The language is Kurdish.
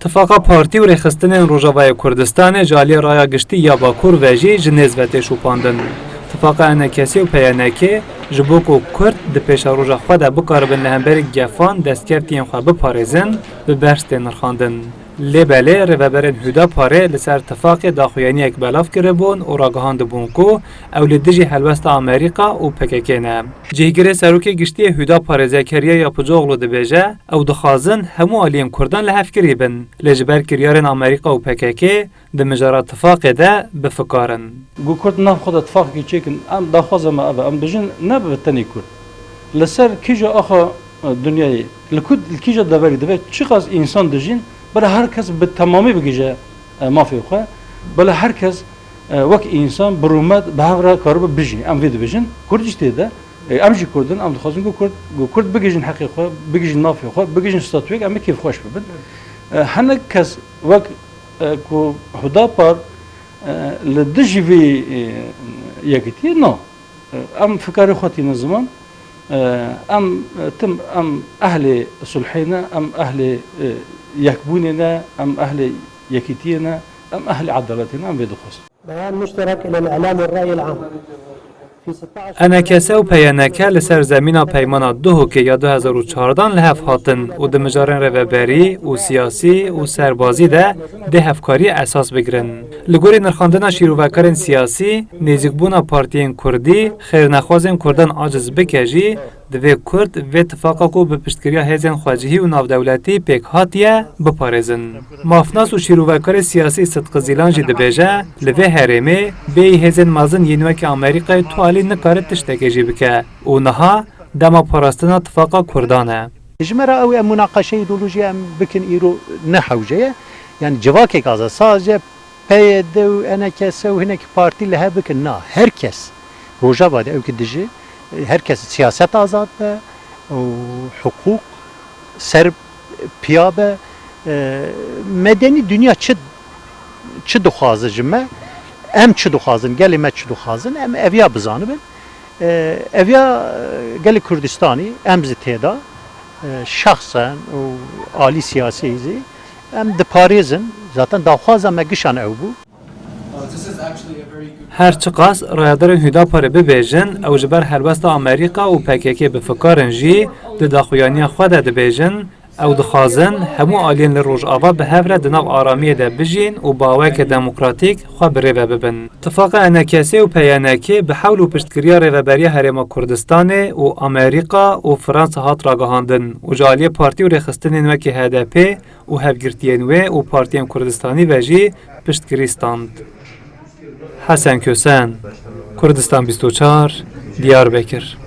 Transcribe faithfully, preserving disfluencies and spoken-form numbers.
Tifaqa partî û rêxistinên Rojavayê Kurdistanê ji aliyê raya giştî ya Bakur ve jî ji nêz ve tê şopandin. Tifaqa E N K S û P Y N K ji bo ku Kurd di pêşeroja xwe de bikaribin li hemberî gefan destkeftiyên xwe biparêzin, bi berz tê nirxandin. Lê belê rêveberên Hûdaparê li ser tifaqê daxuyaniyek belav kiribûn û ragihandibûn ku ew li dijî helwesta Amerîka û P K K ne. Cihgirê Serokê Giştî yê Hûdaparê Zekeriya Yapıcıoğlu dibêje, ew dixwazin hemû aliyên Kurdan lihevkirî bin, lê ji ber kiryarên Amerîka û P K K di mijara tifaqê de bifikar in. Ku Kurd nav xwe de tifaqekî çêkin, em daxwaza me ev e, em bijin ne bi tenê Kurd. Li ser kîja axa, e, dinyayê, li ku, li kîja deverî divê çiqas însan dijîn, bila her kes bi temamî bigihîje, e, mafê xwe, bila her kes, e, wek însan bi rûmet, bi hev re karibe bijî. Em vê dibêjin, Kurd jî tê de, e, em jî Kurd in, em dixwazin ku Kurd, ku Kurd bigihîjin heqê xwe, bigihîjin mafê xwe, bigihîjin statuyek, em ê kêfxweş bibin. E, hinek kes wek, e, ku Hudapar, e, li dijî vê, e, yekîtiyê na. E, em fikarê xwe tînin ziman. E, em, e, tim, em ehlê sulhê ne, em ehlê, e, yekbûnê ne, em ehlê yekîtiyê ne, em ehlê edaletê ne, em vê dixwazin. بيان مشترك إلى الإعلام والرأي العام في ستة عشر. E N K S û P Y N K li ser zemîna Peymana Duhokê ya du hezar û çardan li hev hatin û di mijarên rêveberî û siyasî û serbazî de dê hevkariyê esas bigirin. Li gorî nirxandina şîrovekarên siyasî, nêzîkbûna partiyên kurdî xêrnexwazên kurdan aciz bike jî, divê Kurd vê tifaqa ku bi piştgiriya hêzên xwecihî û navdewletî pêk hatiye, biparêzin. Mafnas û şîrovekarê siyasî Sidqi Zîlan jî dibêje, li vê herêmê bêyî hêzên mezin yên wekî Amerîkayê tu alî nikare tiştekê jî bike û niha dema parastina tifaqa Kurdan e. Ji me re ew e munaqeşe îdeolojî em bikin îro ne hewce ye. Yani civakek aza sadece P Y D û E N K S û hinek partî li hev bikin. Na, her kes Rojava de ew ki dijî, her kes siyaset azad be û hiqûq ser piya be. E, medenî dinya çi, çi dixwaze ji me, em çi dixwazin, gelê me çi dixwazin, em eviya bizanibin. E, eviya, e, gelê Kurdistanî, em zî tê de, e, şexsen û alî siyasî zî em diparêzin. Zaten daxwaza me gişan ew bû. Her çiqas rayedarên Hûdaparê bibêjin, ew ji ber helwesta Amerîka û P K K bi fikar in jî, di daxuyaniya xwe de dibêjin, ew dixwazin hemû aliyên li Rojava bi hev re di nav aramiyê de bijîn û bi awayeke demokratîk xwe bi rê ve bibin. Tifaqa E N K S û P Y N K bi hewl û piştgiriya Rêveberiya Herêma Kurdistanê û Amerîka û Fransa hat ragihandin û ji aliyê partî û rêxistinên wekî H D P û hevgirtiyên wê û partiyên Kurdistanî ve jî piştgirî stand. Hesen Kösen, Kurdistan bîst û çar, Diyarbekir.